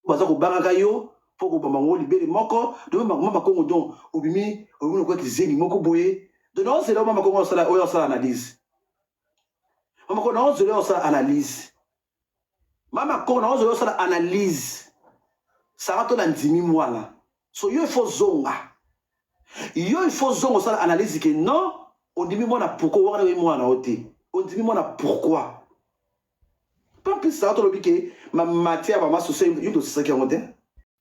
Baza kobangaka yo mpo kobamba ngo libele moko donc mama Kongo donc obimi obimi lokola kizengi moko boye donc naozela mama Kongo osala oyo osala analyse mama Kongo naozela oyo osala analyse mama Kongo naozela osala analyse Sara to na ndimi mwana so yo il faut zonga yo il faut zonga osala analyse ke non ondimi mwana pourquoi wana oyebi mwana na yo te ondimi mwana pourquoi En plus, ça tolobi ke ma matière ba maso yo tosisaki yango te.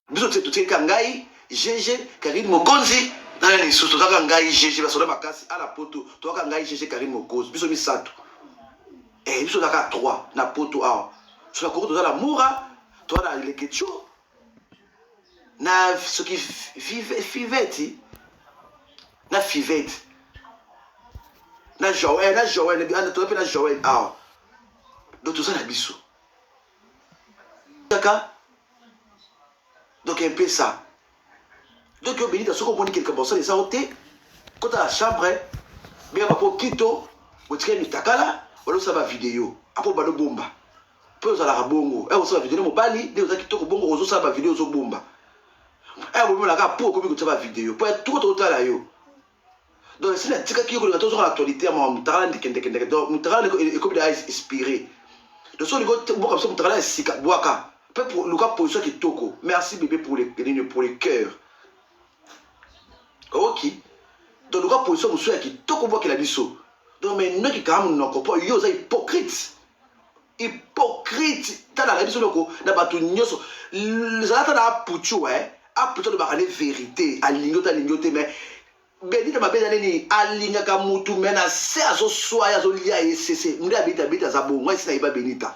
Biso tse totikali ka ngai GG Karine Mokonzi na nani lisusu tozalaka ngai GG basoda makasi ala poto tozalaka ngai GG Karine Mokonzi biso misato eh biso tozalaka 3 na poto awa so na Congo toza na Mura toza na Leketcho na soki Fiveti na Fiveti na Joël na Joël toza mpe na Joël awa donc toza na biso kaka donc un peu ça donc yo benita soki omoni quelque bosala eza yo te kota na chambre benga papa okito botikali mitakala wala osala bavideo apo bando bomba mpe ozalaka bongo e osala video na mobali nde oza kitoko bongo ozosala bavideo ozobomba e bobimelaka po okomi kotia bavideo mpo ya tuko tokotala yo Donc esi natikaki yo kolinga tozonga na actualité ya mawa mutakala ndeke ndeke ndeke donc mutakala ekomi da inspiré donc soki olingi oboka biso mutakala ya sika bwaka mpe luka position kitoko merci bébé pour le nini pour le cœur oki donc luka position mosusu ya kitoko bwakela biso donc mais noki kaka monoko mpo yo oza hypocrite hypocrite tala na biso noko na bato nyonso zala ata na apuchu eh apuchu alobaka nde verité alingi yo te alingi yo te mais benita mabe eza nini alingaka mutu me na se azoswa ye azolia ye sese nde abeta benita aza bongo ngai esi nayeba benita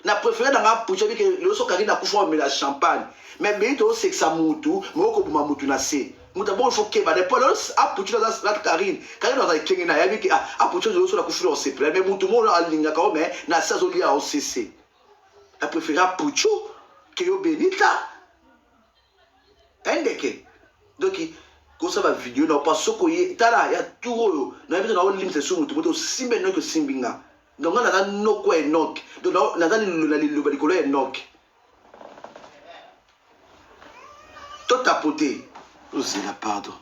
na préféré na nga apuchu abike lelo so karine akufa omela champagne mais benita osekisa mutu me okoboma mutu na se moto abongo fo keba ne po lelo apuchu na karine karine aza ekenge na yabi ke ah, apuchu lelo so nakufi na osepela mais mutu moko alingaka yo mais na se azolia yo sese na préféré apuchu ke yo benita endeke donc kosala bavideo na pa soki oye tala ya tour oyo nayebi te naolimisa esu motu moto osimbi enoki osimbi nga donc nga naza noko ya enoke donc naza na liloba likolo ya enoke To tapoter. Ozela pardon.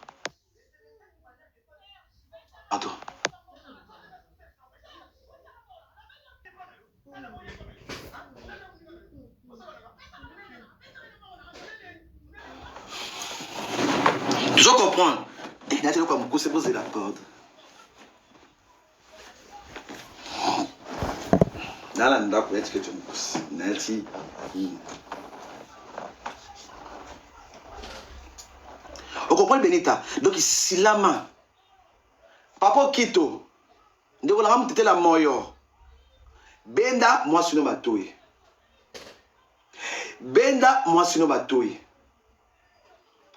Pardon. Tozo comprendre. Eh, nati eloko ya mokuse bozela pardon. Naa na ndako neti kete mokuse nati hmm. okomprendre benita donc silama papa okito ndeko nanga motetela moyo benda mwasi no matoyi benda mwasi no matoyi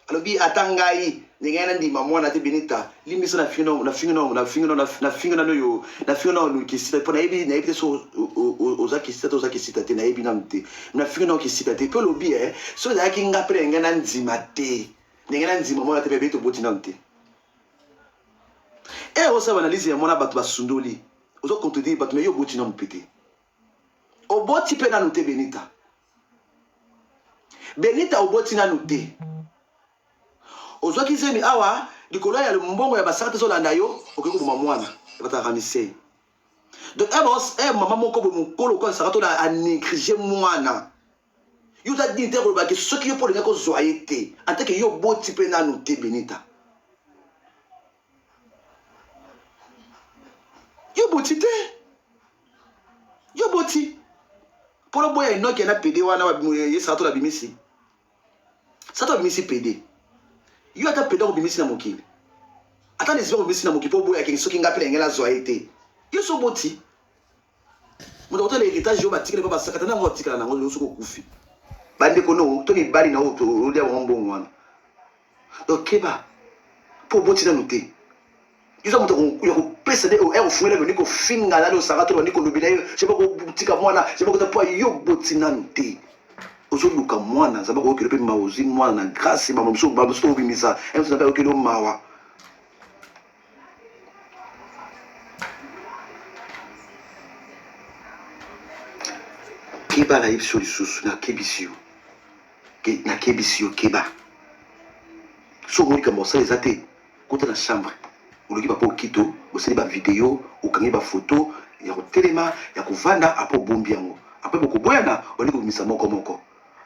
Alobi ata ngai ndenge na ndima mwana te Benita limbisa na fingi na fingi na fingi na fingi na yo na fingi na kisita mpo nayebi nayebi te so oza kisita te oza kisita te nayebi nanu te na fingi na kisita te mpe olobi e so ezalaki nga mpe ndenge na ndima te ndenge na ndima mwana te mpe bete oboti nanu te e osala analyse ya mwana bato basundoli ozo contredire bato me yo oboti nanu mpe te oboti mpe nanu te Benita Benita oboti nanu te. Ozwaki zemi awa likolo ya mbongo ya basaka tozolanda yo okoki koboma mwana batalaka misei. Donc eh, boss, eh, mama moko boye mokolo kwa saka to na a mwana. Yo oza digne te koloba ke soki yo mpo olingaki kozwa ye te en tant que yo oboti mpe nanu te Benita. Yo oboti te. Yo oboti. Polo boya enoki na pede wana ye sato na bimisi. Sato abimisi pede. Yo ata pede akobimisi na mokili. Ata lesbi akobimisi na mokili po boya ke soki nga pe na ngela zwa ye te. Yo so boti. Moto akotala héritage yo batikali pa basakata na yango otikala na yango lelo soki okufi. Bandeko no to mibali na oyo olia bango mbongo wana. Donc keba po oboti nanu te. Yo moto ya kopesa nde oyo ofungela bandi kofinga nani osaka to bandi kolobela yo je kotika mwana je kota po yo boti nanu te ozoluka mwana nzambe akokelo mpe mawa ozwi mwana na grâce mama mosusu mosusu obimisa ye mosusu nzambe akokelo mawa keba nayebisi yo lisusu nakebisi yo. Ke nakebisi yo keba. Soki omoni likambo ya kosala eza te, kota na chambre oluki papa Okito, bosali ba video, okangi ba photo ya kotelema, ya kovanda, après obombi yango. Après bokoboyana, obandi kobimisa moko moko.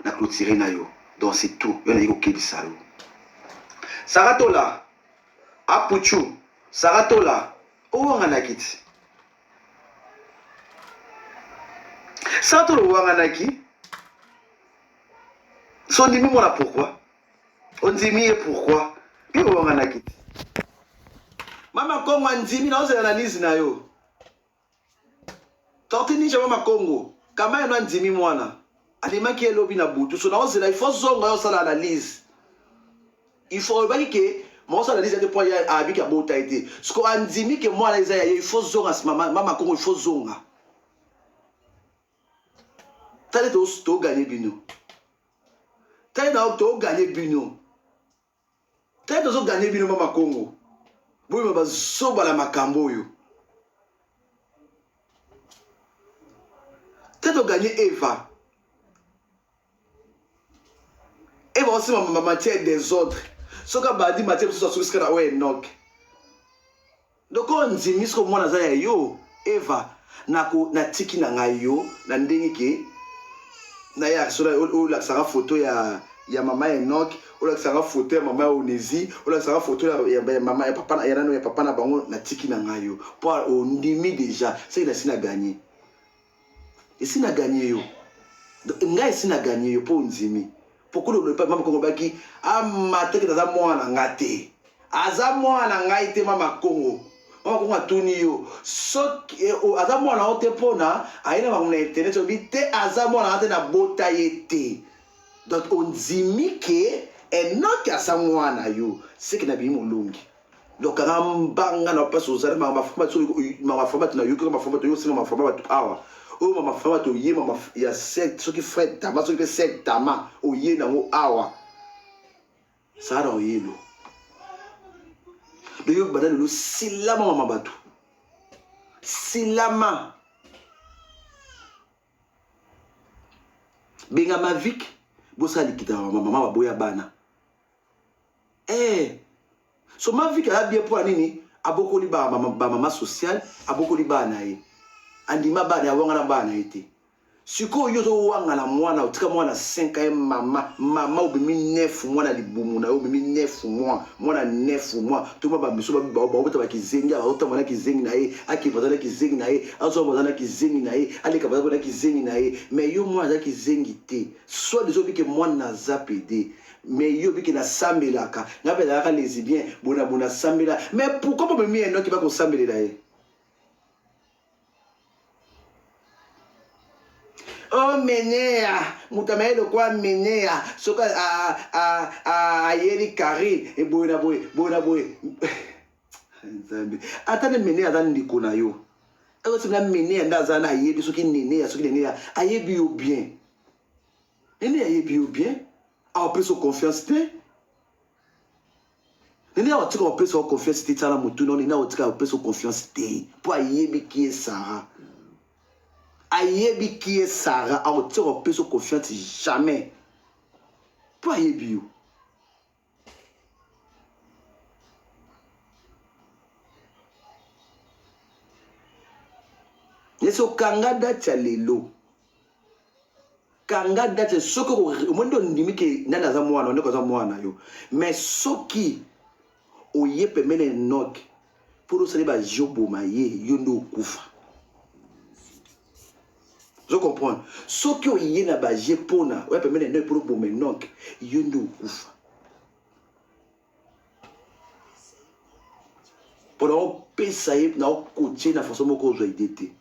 Na cloturer na yo. Donc c'est tout. Yo naye kokebisa yo. Sarah Tola, Apuchu, Sarah Tola, owanganaki ti. Sarah Tola owanganaki. So ondimi mwana pourquoi? Ondimi ye pourquoi? Yo owanganaki ti. Mama Kongo andimi na ozela analyse na yo. Tortue Ninja mama Kongo, kama yano andimi mwana. Andimaki ye lobi na butu. So na ozela il faut zonga yo osala analyse. Il faut olobaki ke moko analyse te po ya abiki abota ye te. Siko andimi ke mwana eza ya ye, il faut zonga mama mama Kongo il faut zonga. Tale to to gagner bino. Tale na to gagner bino. Tale tozo gagner bino mama Kongo. Boyo bazoba na makambo oyo. Tale to gagner Eva. Eva osima mama matière desordre. Soki abandi matière mosusu asukisika na oyo Enoch. Donc oyo ndimi soki mwana aza ya yo Eva nako natiki na ngai yo na ndenge ke na ya sola olakisaka photo ya ya mama Enoch, olakisaka photo ya mama ya Onezi, olakisaka photo ya, ya, ya mama ya papa ya nano ya papa na bango natiki na ngai yo po ondimi deja seki nasi na gagner esi na gagner yo ngai esi na gagner yo po ondimi Pourquoi le papa mama Kongo baki amateke naza mwana na nga te aza mwana na ngai te mama Kongo mama Kongo atuni yo soki eh, oh, aza mwana yo te mpona aye na makambo na internet olobi te aza mwana na nga te nabota ye te donc ondimi ke enoki aza mwana yo seke nabimi molongi donc kanga mbanga na mpasi ozali mama fama bato nayoki mama fama bato yo osenga mama fama bato awa oyo mama fama bato oye mama ya sek soki fred tama soki mpe sek tama oye nango awa sara oyelo donc yo banda lelo silama mama bato silama benga mavik bosala likita mama baboya bana Eh so mavik aza bien mpo na nini abokoli ba mama, ba mama sociale abokoli bana na ye andima bana ya wangana bana na ye te sikoyo yo ozowangana mwana otika mwana 5 ye mama mama obimi 9 mois na libumu na yo obimi 9 mois mwana 9 mois toma bamisu baobota bakizengi aotambola na kizengi na ye akeba aza na kizengi na ye azwa aza na kizengi na ye aleka baza na kizengi na ye mais yo mwana aza kizengi te soit disant obike mwana aza pede Mais yo biki na sambelaka nga pe nazalaka lesibien bona bona sambela mais pourquoi bo memi enoki ba kosambelela ye Oh menea moto amaye lokola menea soki ayeli karine eboye na boye boye na boye nzambe ata nde menea aza ndeko na yo ekosepela menea nde aza na ayebi soki nenea soki nenea ayebi yo bien Nene ayebi yo bien, akopesa yo confiance te. Nene akotika kopesa yo confiance te, tsala motuna Nene akotika kopesa yo confiance te, po ayebi qui est Sarah. Ayebi qui est Sarah, akotika kopesa yo confiance jamais. Po ayebi yo. Nesi okanga date ya lelo kanga date soki omoni nde ondimi ke nani aza mwana ndeko aza mwana yo mais soki oye pembeni ya enoke mpo osali baje oboma ye yo nde okufa ozo comprendre soki oye na baje mpona oya pembeni ya enoke mpona oboma enoke yo nde okufa mpona opesa ye na okotie na façon moko ozwa ide te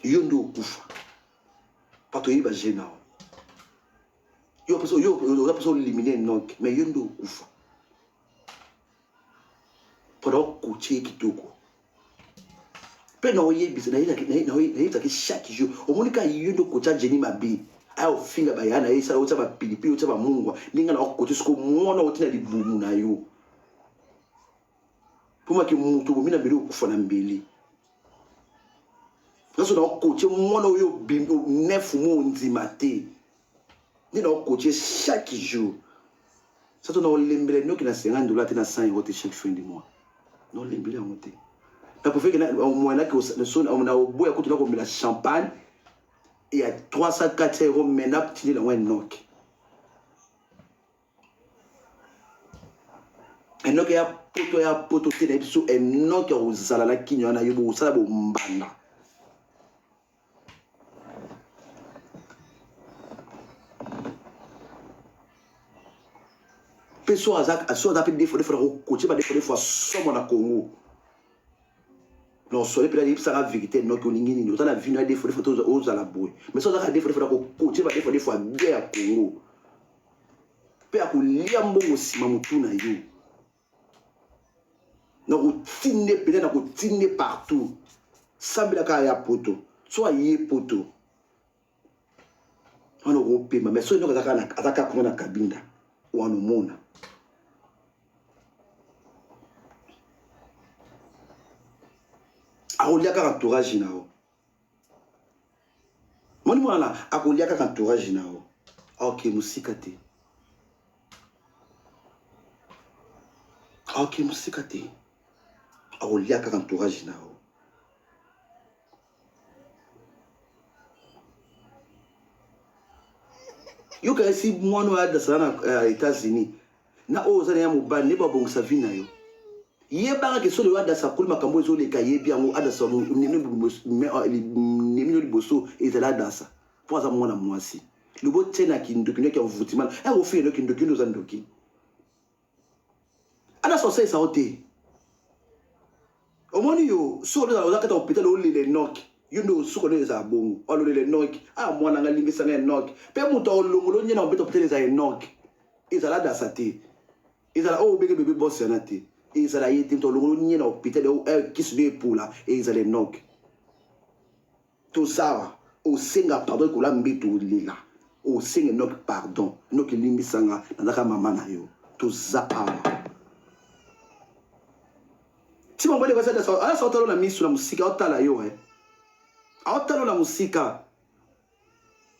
yo nde okufa bato oyebi baje na yo yo oza mposa olimine enoke mais yo nde okufa mpona okotie ye kitoko mpe naoyebisa nayebisaki chaque jour omoni kaka yo nde okotya jeni mabe aya ofinga baya na ye esala otya bapilipili otya bamungwa ndenge na okotie soko mwana otina libumu na yo mpo maki moto obomi na mbeli okufa na mbeli nyonso na okotie mwana oyo nef mo ondima te. Nde na okotie chaque jour. Sato na olembela noki na 50 dollars te na 100 euros te chaque fin du mois. Na olembela yango te. Na préfère que na moyen na na oboya kutu na komela champagne ya 300 400 euros mais na tindela yango enoki. Enoki ya poto ya poto te na biso enoki ya kozala na kinyo wana yo bosala bombanda. Mpe so aza so aza mpe defo defo na kokotie ba defo defo somo na Congo. Na osole mpe nayebisaka vérité noki olingi nini oza na vino ya defo defo to ozala boye mais so azaka defo defo na kokotie ba defo defo ya bien ya Congo mpe akolia mbongo nsima motu na yo nakotinde mpenza nakotinde partout sambela kaka ya poto so aye poto wana okopema mais so eloko aza kaka kuna na kabinda wana omona akolia kaka entourage na yo moni mwana akolia kaka entourage na yo aoke mosika te aoke mosika te akolia kaka entourage na yo yokanisi mwana oyo adasala na eh, États-Unis na oyo oza na ya mobali nde babongisa vie na yo yebaka ke solo adasa akoli makambo ezoleka yebi yango adasa nemi no liboso ezali adasa mpo aza mwana mwasi lobo tie na kindoki ndoki ya mvutima ya kofina ndoki ndoki nde oza ndoki adasa osalisa yo te omoni yo soki oza kati ya hôpital olela enoki yo nde osuka nde ezala bongo alolela enoki a mwana nga limbisa nga enoki mpe moto akolongola nye na mobeta hôpital eza enoki ezala adasa te ezala oyo obenge bebe boss yana te ezala ye te moto alongolo nye na hôpital eh, kisi nde epola ezala enoki tozawa osenga pardon ekola mbeto olela osenga enoki pardon enoki limbisanga nazaka mama na yo toza awa ti mobali alasa otala na misu na mosika otala yo e aotala na mosika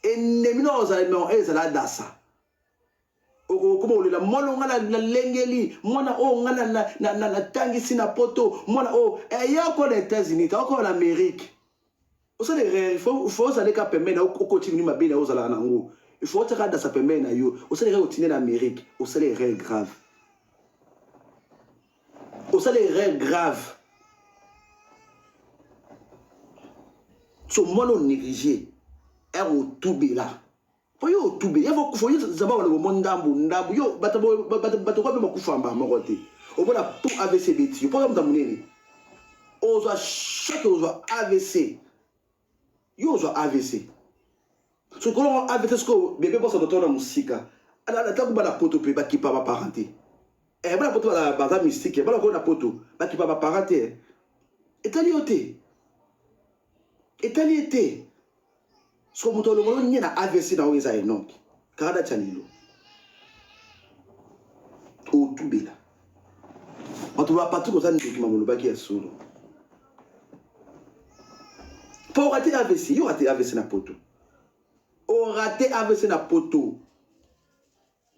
enemi na ozala no ezala adasa okokoma kolela mwana oyo ngai nalengeli mwana oyo ngai natangisi na poto mwana oyo eh, ye akola na états-unis ta akola na amérique osala erreur faut ozala ka pembeni na okoti mini mabe na yo ozalaka na yango il faut otiaka adasa pembeni na yo osala erreur otinde na amérique osala erreur grave osala erreur grave so mwana onéglige ere otubela po yo otube ye fo yo zamba balobo mo ndambu ndambu yo bato bato kwa mpe bakufa mbala moko te omona po avc ebeti yo mpo oza moto ya monene ozwa choc ozwa avc yo ozwa avc soki kolongo avc sikoyo bebe bosa totona mosika ata kuba na poto mpe bakipa baparent te eh, bana poto baza mystique bana koyo na poto bakipa baparent te etali yo te etali ye te soko moto alongolo nye na avc na oyo eza enoki kaka dati ya lelo otubela bato ba patrik oza ndoki mamolobaki ya solo mpo orate avc yo orate avc na poto orate avc na poto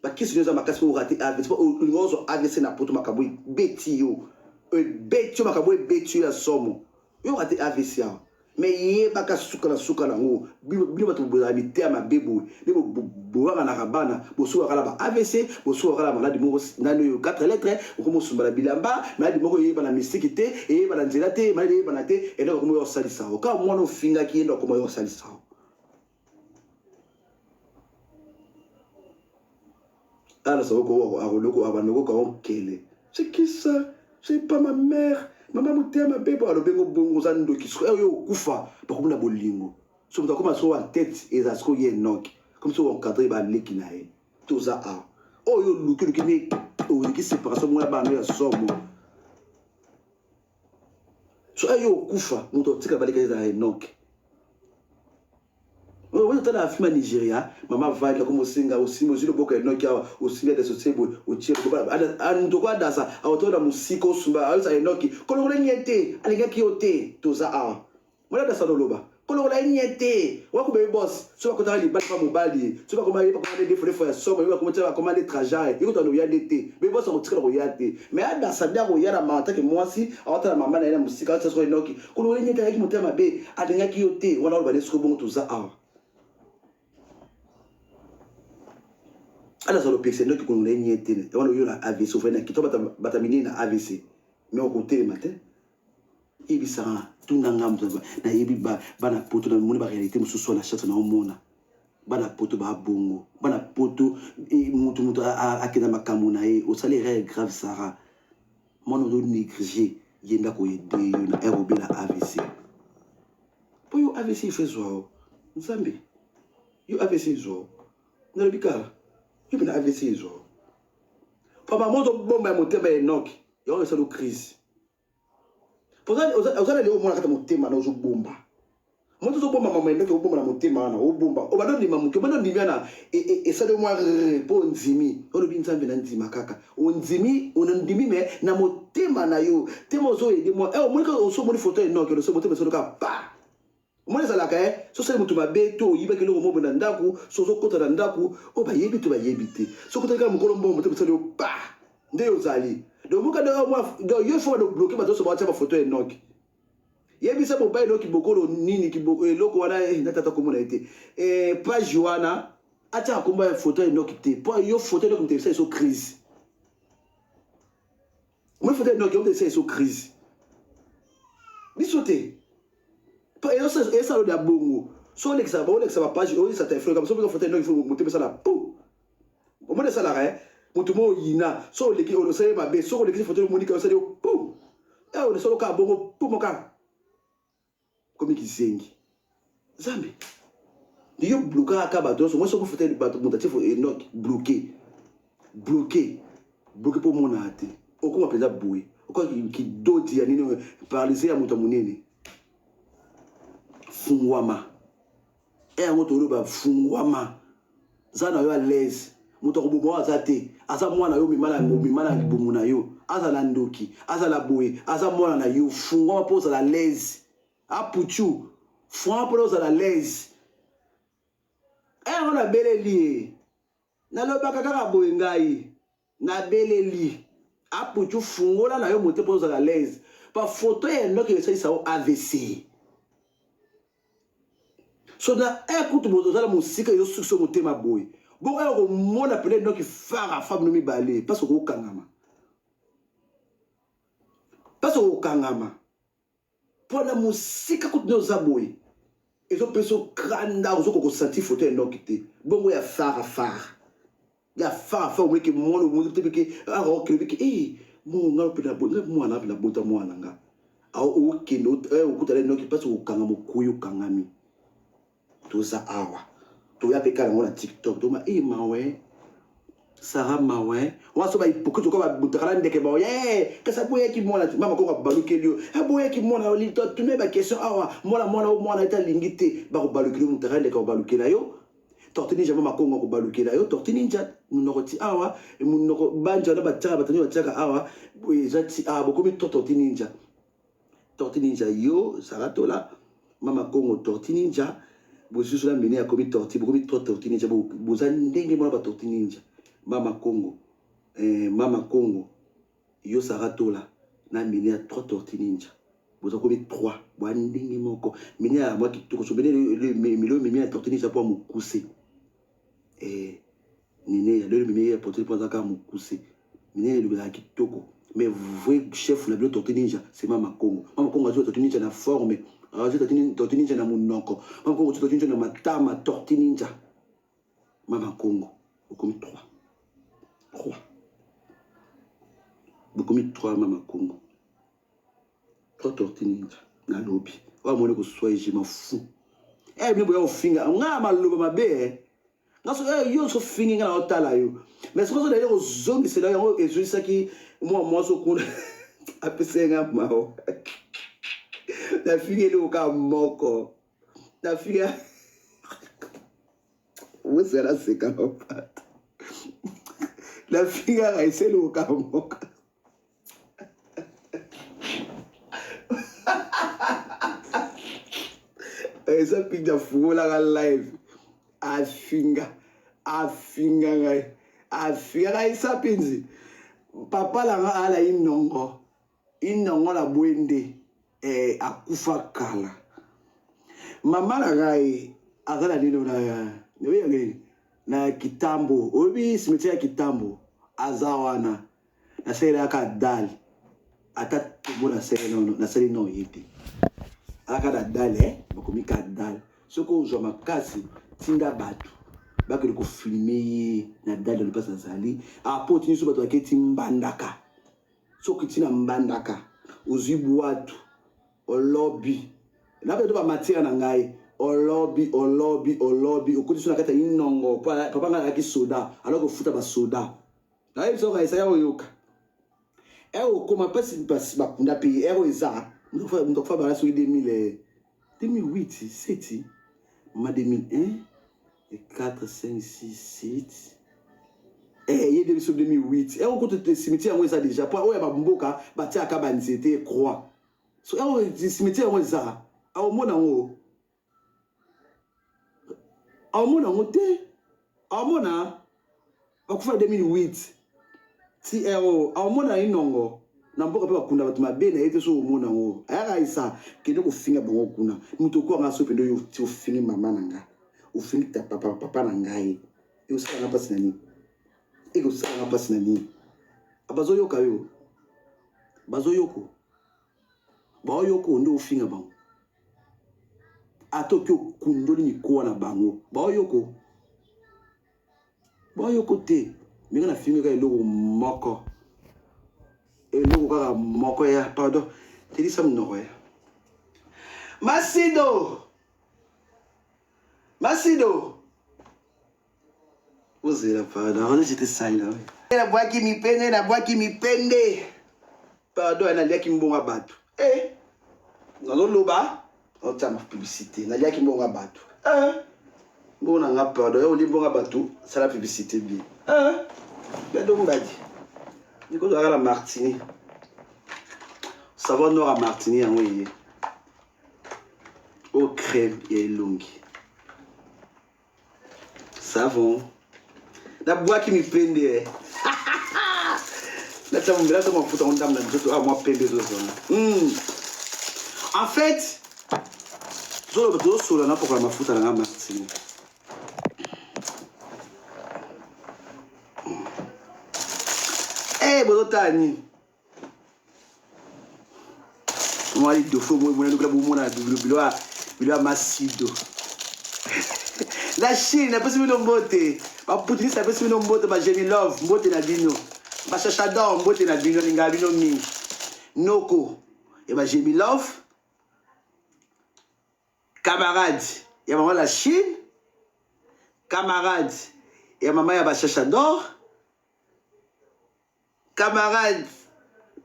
Bakisi eza makasi o rate AVC po olinga ozwa AVC na poto makambo ebeti yo ebeti yo makambo ebeti yo ya somo yo rate AVC awa mais yebaka suka na suka nango bino bato bozala miteya mabe boye nde bowanganaka bana bosukaka na ba AVC bosukaka na maladi moko nani oyo 4 lettres okoma osumba na bilamba maladi moko eyeba na mistiki te eyeba na nzela te maladi eyebana te eloko akoma yo osalisa yo kaka mwana ofingaki ye nde akoma yo osalisa yo Ala saboko akoloko abanoko ka onkele. C'est qui ça? C'est pas ma mère. Mama motema mabe bo alobi ngo bongo oza ndoki sikoyo oyo okufa bakomi na bolingo. So moto akoma sikoyo en tête eza sikoyo ye Enoch. Comme so encadrer ba leki na ye. Toza awa. Oyo oluki oluki nde oluki séparation mona bana ya somo. So ayo okufa moto atika baleka eza Enoch. Oyo tala film ya Nigeria, mama vandi akoma osenga osimbi ozwi loboko ya Enoki awa osimbi adasa otie boye otie moto ko adasa akotola na mosika osumba ayosa Enoki kolongola nye te alingaki yo te toza awa mwana adasa loloba. Kolongola ye nye te. Wa ko baby boss, so bakotaka libala pa mobali, so bakoma ye bakoma nde defo defo ya somo, ye bakoma tia bakoma nde trajet, ye kotana oya nde te. Baby boss akotikala koya te. Mais adasa nde akoya na mama take mwasi, awatala mama na ye na mosika, atia soko enoki. Kolongola ye nye te ayaki motema mabe, alingaki yo te. Wana oloba nde soko bongo toza awa. Adasa lopekisa enoki kolongola ye nye te. Wana oyo na AVC, ofai na kito bata bata minene na AVC. Mais okotelema te. Yebisa nga, tuna nga moto nayebi bana poto na moni ba réalité mosusu na chatre na omona bana poto ba bongo bana poto e, moto moto akenda makambo na ye osali erreur grave Sarah mwana ozo néglige ye ndako ede yo na heure obela AVC mpo yo AVC ifo ezwa yo nzambe yo AVC ezwa yo nalobi kaka yo mpe na AVC ezwa yo papa moto bomba ya motema ya Enoch yango esali crise oza na lelo omona kata motema na ozobomba moto ozobomba mama endoki obomba na motema wana obomba obanda ondima moke obanda ondimi wana e, e, esali mwa mpo ondimi olobi nzambe na ndima kaka ondimi ondimi me na motema na yo tema ozoyede mwa eh, omoni kaka osomoni foto ya enoki oloso motema esolo kaka pa omoni ezalaka e eh, so osali moto mabe to oyibaki eloko moko na ndako so ozokota na ndako oyo bayebi to bayebi te so okotaki kaka mokolo mbongo motema esali yo pa nde ozali donc moka donc yo faut bado bloquer bato nyonso batia bafoto ya enoki yebisa mobali enoki bokolo nini eloko wana eh, na tata komona ye te eh, page wana atiaka kombo ya foto ya enoki te mpo yo foto ya enoki moto ebisa eso crise moi foto ya enoki moto ebisa eso crise biso te mpo esalo ya bongo so olekisa olekisa bapage olekisa telefone kama so okoka foto ya enoki moto ebisala pu omoni esalaka eh moto mo oyina so oleki osali mabe soki olekisi foto monika osali yo pum eh olesolo kaka bongo pum kaka komi kizengi nzambe yo blokaka kaka bato nyonso moi soki foto bato moto atie enoc bloke bloke bloke mpo omonaka te okoma mpenza boye okoma kidodi ya nini paralyse ya moto ya monene fungwama e yango toloba fungwama za na yo à l'aise moto akoboma oyo aza te aza mwana yo omema na libumu na yo azala ndoki azala boye aza mwana na yo fungwama mpo ozala l'aise apuchu fungwama mpo ozala l'aise e yango nabeleli ye nalobaka kaka boye ngai nabeleli apuchu fungola na yo mote mpo ozala l'aise bafoto ya enoki esalisa yo avc so na e kutu bozala mosika ezosukisa motema boye bongo ya komona pene enoki fara fa bino mibale mpasi okokangama mpasi okokangama mpo na mosika kutu nde oza boye ezopesa okanda ozokoka kosanti foto ya enoki te bongo ya fara fara ya fara fara omoniki mwana omoni te bike aokende bike e bongo ngai mpe ngai mwana mpe nabota mwana nga okende eh, okutana enoki mpasi okokanga mokuyi okangami toza awa toya mpe kala yango na tiktok toma e mawe Sarah mawe wana so bahypocrite okoa babutakala ndeke bao ye kasi aboyaki mwana te mama koko abalukeli yo aboyaki mwana tuna baquestion awa mwana mwana o mwana ete alingi te bakobalukela yo mutakala ndeke akobalukela yo tortue ninja mama kongo akobalukela yo tortue ninja monoko ti awa monoko banja wana batiaka bato nini batiaka awa eza ti awa bokomi to tortue ninja Tortue Ninja yo Sarah Tola mama Kongo Tortue Ninja bosusu na mine akomi tortue bokomi trop Tortue Ninja boza ndenge mona ba Tortue Ninja mama Kongo eh, mama Kongo yo Sarah Tola na mine ya trois Tortue Ninja boza komi trois boa ndenge moko mine ya mwa kitoko so mine milo mimi ya Tortue Ninja po mokuse eh nene ya lelo mimi ya portrait mpo aza kaka mokuse minene elobelaka kitoko mais vrai chef na bino tortue ninja c'est mama congo mama congo azwi tortue ninja na forme azwi tortue ninja na monoko mama congo azwi tortue ninja na matama tortue ninja mama congo okomi 3 3 bokomi 3 mama congo 3 tortue ninja nalobi oyo amoni koswa je m'en fous eh bino boya kofinga nga maloba mabe eh nga so eh, yo ozofingi nga na otala yo mais soki ozodali kozongisela yango ezwisaki mwa mwasi okuna apesa nga mawa nafingi eloko kaka moko nafingi wesala seka mapata nafingaka ese eloko kaka moko Eza mpinzi afungolaka live afinga afinga ngai afinga ngai esa mpinzi papa na nga ala inongo inongo na bwende eh, akufa kala mama na ngai aza na nino na nini na kitambo oyebi cimetière ya kitambo aza wana nasalelaka dale ata tombo nasali nono nasali no ye te alaka na dale eh? bakomi ka dale soki ozwa makasi tinda bato bakende kofilme ye na dale lopasi azali apo otindi so bato baketi mbandaka soki ntina mbandaka ozwi bwatu olobi na bato bamatiere na ngai olobi olobi olobi okoti so na kati ya inongo papa ngai azalaki soda alors kofuta basoda nayebi soka esaya oyoka ere okoma mpasi bakunda mpe ere eza moto akufa bala soki 2000 2008 7 mama 2001 4 5 6 7 eh, ye biso 2008 ere okuta cimetière yango eza déjà po oyo ya bamboka batiaka banzete croix so ere cimetière yango eza aomona yango aomona yango te aomona bakufa 2008 ti ero aomona inongo na mboka mpe bakunda bato mabe na ye te so omona yango ayaka isa kende kofinga bango kuna moto okwanga so mpe nde oyo ti ofingi mama na nga ofingi papa, papa na ngai ekosala nga mpasi na nini ekosala nga mpasi na nini bazoyoka yo bazoyoko baoyoka nde ofinga bango ata oki okundoli mikuwa na bango baoyoko baoyoko te minga na fingi kaka eloko moko eloko kaka moko ya pardon telisa monoko ya masido masido ozela pardon wana j'étais sale nabwaki mipende nabwaki mipende pardon naliaki mbongo ya bato eh nazoloba nazotia ma publicité naliaki mbongo ya bato eh mbongo na nga pardon yo oli mbongo ya bato sala publicité bien eh bedo mbadi nikozalaka na martini savon noir ya martini yango eye o crème ya elongi savon nabwaki mipende eh. natia mombela to mafuta ngo ndambo na nzoto awa mwa pembe ezozonga En fait tozoloba tozosola napokola mafuta na nga martini Eh, bozotala nini mwa lidofo bomona lokola bomona bilo ya masido la chine napesi bino mbote baputiniste napesi bino mbote bagemilove mbote na bino bashashador mbote na bino alingaka bino mingi noko ya bagemilove camarade ya mama la chine camarade ya mama ya bashashador camarade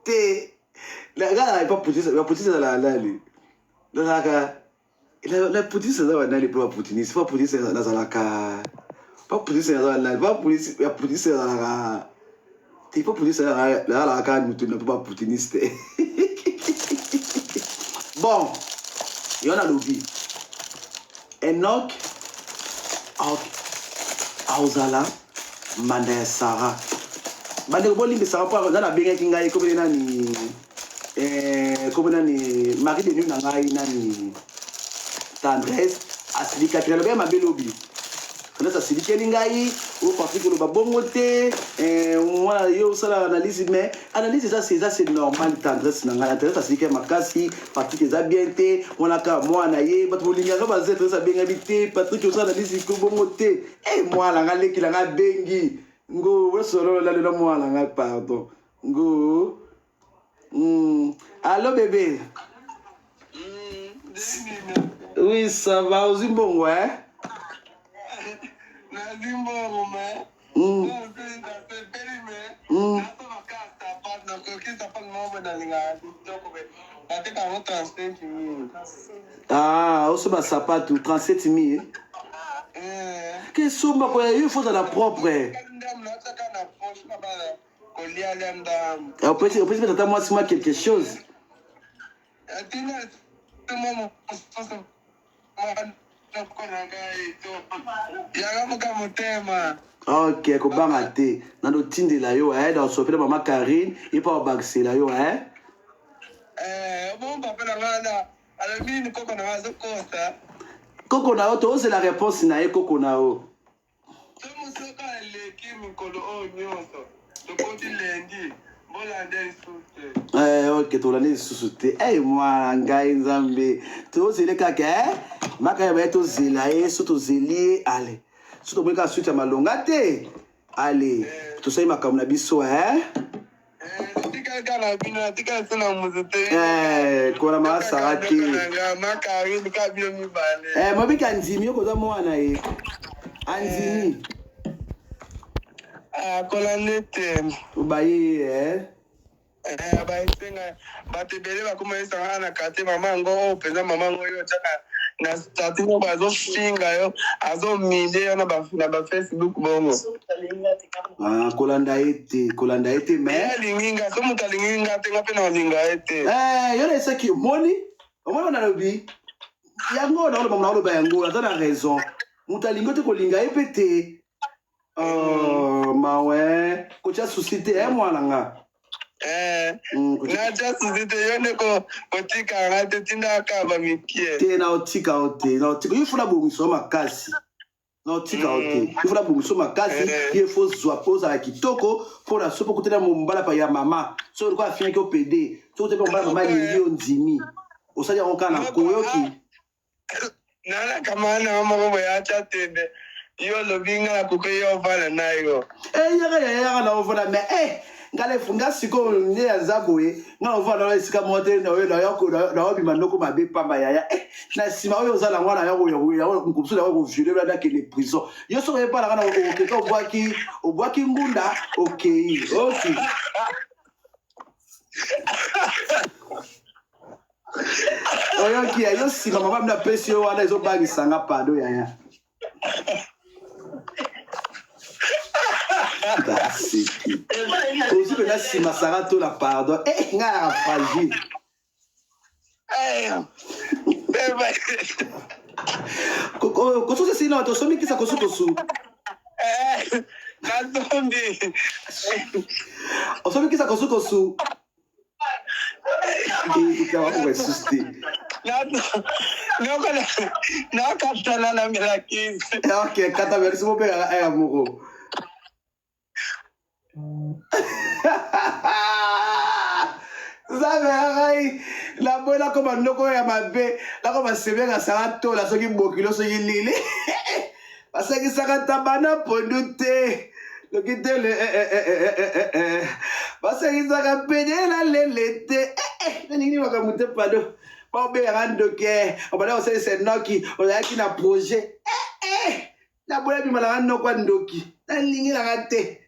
te nga pa putiniste ba putiniste ezalaka nani nazalaka na putiniste aza banani mpo ba putiniste pa putiniste nazalaka pa putiniste naza banani pa putiniste nazalaka te pa putiniste nazalaka kaka mutu na mpo ba putiniste bon yo nalobi Enoch akozala mbanda ya Sarah. Bandeko bolimbisaka mpo nani abengaki ngai komele nani eh, kombe nani Marie de Nuit na ngai nani Tendresse asilikaki nalobi ya mabe lobi Tendresse asilikeli ngai oyo Patrick oloba bongo te eh, mwana yo osala analyse mais analyse eza eza c'est normal tendresse na ngai tendresse asilikaki makasi Patrick eza bien te wana kaka mwana ye bato bolingaka baza tendresse abengami te Patrick osala analyse ko bongo te eh mwana nga leki na ngai abengi ngo bosolo lalela mwana ngai pardon ngo Allo bébé. Oui, ça va ozwi mbongo eh? Nazwi mbongo mais nasepeli mais nasomba kaka sapatu nakoki sapatu moko boye nalingaka kitoko mais bateka yango 35 000. Ah, osomba sapatu 37 000. Eh. Ke somba ko yo faut ozala propre. Ndambo naotaka na poche na bana kolia lia ndambo. Opesi opesi mpe tata mwasi mwa quelque chose. Atina mwa mosusu. Noko na ngai to yanga moka motema. Ok, kobanga te. Nando tindela yo eh, dans sopela mama Karine, ye pa obakisela yo eh. Eh, bon papa na ngai na alobi nini koko na ngai azokosa. Koko na yo tozela réponse na ye koko na yo. So mosoka eleki mikolo oyo nyonso tokoti lendi bolanda lisusu te. Eh, ok tolanda lisusu te. Hey, mwana ngai nzambe tozele kaka eh? Maka ya baye tozela ye so tozeli ye ale so tomoni kaka suite ya malonga te ale eh. Tosali makambo na biso eh? Natikali kaka na bino, natikali se na moto te. Eh, kona masaka te. Makarine kaka bino mibale. Eh, mobiki andimi yo koza mwana ye. Andimi. Ah, kolanda te. Obaye ye eh. Eh, baesenga bato ebele bakoma yesanga na quartier mama yango oyo mpenza mama yango oyo otyaka na statut moko azofinga yo azomilie yo na bafacebook bongo. Ah, kolanda ye te, kolanda ye te mais alingi nga so moto alingi nga te, nga mpe nalinga ye te. Eh, yo na esaki omoni omoni nalobi yango naoloba naoloba yango aza na raison. Moto alingi te kolinga ye mpe te. Oh, mawe kotya susi te e mwana nga. Eh, natya susi te, yo nde kotika nga te, tindaka bamikie te. Naotika yo te, naotika yo funa bongisa yo makasi, naotika yo te, yo funa bongisa yo makasi. Ye fo zwa mpo ozala kitoko mpo na so mpo kutana mombala pa ya mama so lokola afinaki yo pede so kutana mombala mama alingi yo ndimi osali yango kaka na koyoki. Nalaka mana moko boye atya tembe, yo olobi nga nakoki yo ovanda na yo. Eh, yaka yaya, yaka na ovanda mais eh nga lefu nga sikoyo nde aza boye nga ovanda na esika moko te naobima ndoko mabe pamba yaya eh na nsima oyo oza nango wana mosusu yango koviole bana akende prison yo soki oyepa nanga na okeka obwaki obwaki ngunda okei oki oyoki ya yo nsima mama bino apesi yo wana ezobangisa nga pado yaya baseki ozwi mpenza nsima sara tola pardon eh, ngai yaka fragile. Kosusu esili na tosombi kisa kosukosu. Nasombi. Osombi kisa kosukosu lisusu te. Nakatana na melakisi. Ok, kata merci bobengaka aya moko nzambe ya ngai naboyi nakoma ndoko oyo ya mabe nakoma sebenga sala tola soki bokilo soki lili basangisaka ntaba na pondu te noki te le basangisaka pene na lele te. Nalingi makambo te pado baobengaka ndoki obanda kosalisa noki ozalaki na projet naboya bima nanga noko ya ndoki nalingi nanga te.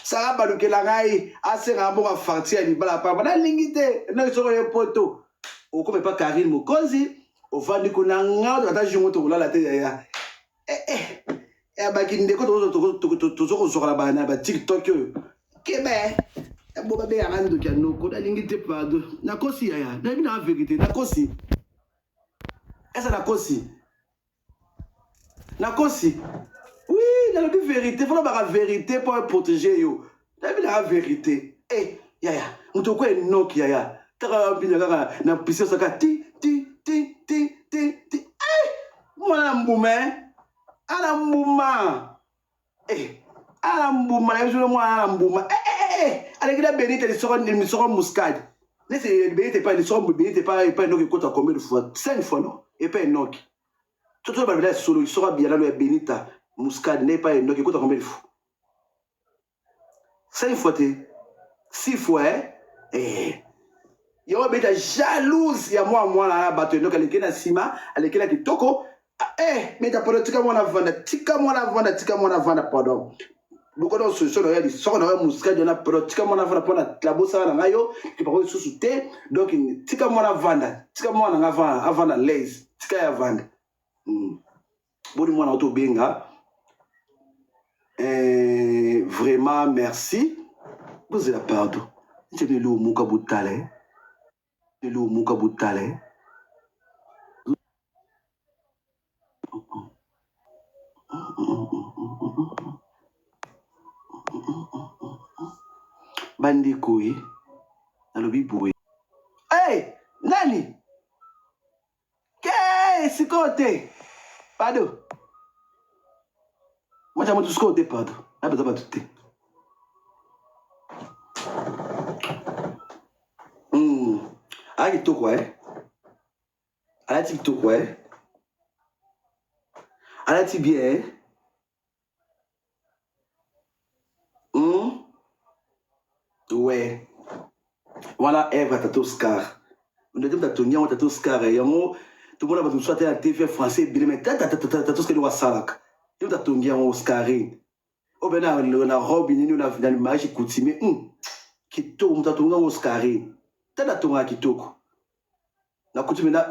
Sara balukela ngai asengaka moko afarti ya libala pamba nalingi te noki soko ye poto okoma epa Karine Mokonzi ovandi kuna nga ata jour tokolala te yaya. Baki ndeko tozo kozwaka na ba TikTok oyo kebe bo babengaka ndoki ya noko nalingi te pardon nakosi yaya nayebi na vérité nakosi esa nakosi nakosi oui nalobi vérité fo nabaka vérité mpo protéger yo nayebi nanga vérité. Yaya moto oko enoki yaya taka bina kaka na pisi osaka ti ti ti ti ti ti mwana na mbuma ana mbuma ana mbuma na biso mwana na mbuma aleki na benite lisoko lisoko muscade neti benite epai lisoko benite epai epai enoki ekota combien de fois? Cinq fois non epai enoki toto babela solo lisoko abiyalalo ya benita muscade nde epai enoki ekota combien de fois? Cinq fois te, six fois eh. Yango beta jalouse ya mwa mwana na bato enoki aleki na nsima aleki na kitoko meta pardon tika mwana vanda tika mwana vanda tika mwana vanda pardon lokola solution na yo ya lisoko na yo muscade wana pardon tika mwana vanda mpona labosala na ngai yo kipako lisusu te donc tika mwana vanda tika mwana nga vanda avanda laise tika ya vanda boni mwana oto obenga vraiment merci bozela pardon ntiameli omuka botala elo omuka botala. Bandeko e, nalobi boye. Hey, nani? Ke sikoyo te. Pardon. Mwacha moto sikoyo te pardon. Na baza bato te. Aya kitoko eh. Alati kitoko eh. Alati bien eh. Ouais. Wana Eve tata Oscar. Ndete mta tongi yango tata Oscar eh, yango tomona bato mosusu ata na TV français ebele mais tata tata tata Oscar nde wasalaka. Ye mta tongi yango Oscarine. Oyo bena na robe nini na na mariage coutumier. Kitoko moto atongi yango Oscarine. Tata atongaka kitoko. Na coutume na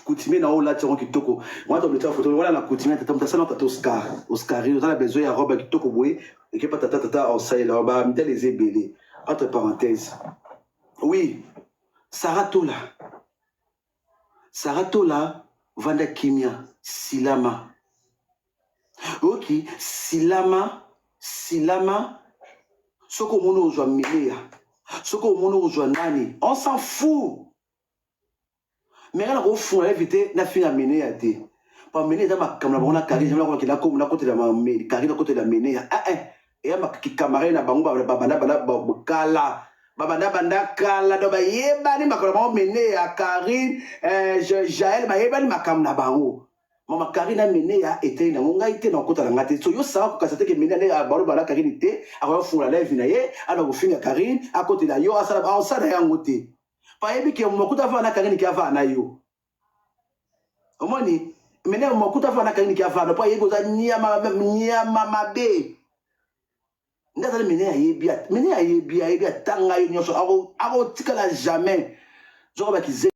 coutumier na olati yango kitoko. Wana tometia photo wana na coutumier tata moto asala tata Oscar. Oscarine oza na besoin ya robe ya kitoko boye. Ekepa tata tata osalela ba mitele eza ebele. Entre parenthèses. Oui, Sarah Tola. Sarah Tola vanda kimia silama. Oki silama silama soki omoni ozwa mileya soki omoni ozwa nani on s'en fout. Mais nga nakofunga live te nafinga meneya te pa meneya eza makambo na bango na karine jamai nakokenda komo nakotela karine nakotela meneya eh eh eya camarade na bango babanda banda kala babanda banda kala donc bayebani makambo na bango meneya karine eh, jael bayebani makambo na bango mama karine na meneya etali nango ngai te nakota na ngai te so yo saka kokasa te ke meneya nde baloba na karine te akoya kofungola live na ye ana kofinga karine akotela yo asala asala yango te Bayebi ke mokuta avanda na Karine ke avanda na yo. Omoni? Mene mokuta avanda na Karine ke avanda po ayebi oza nyama nyama mabe. Nde azali mene ayebi mene ayebi ayebi atanga yo nyonso akotikala jamais. Zoka bakize.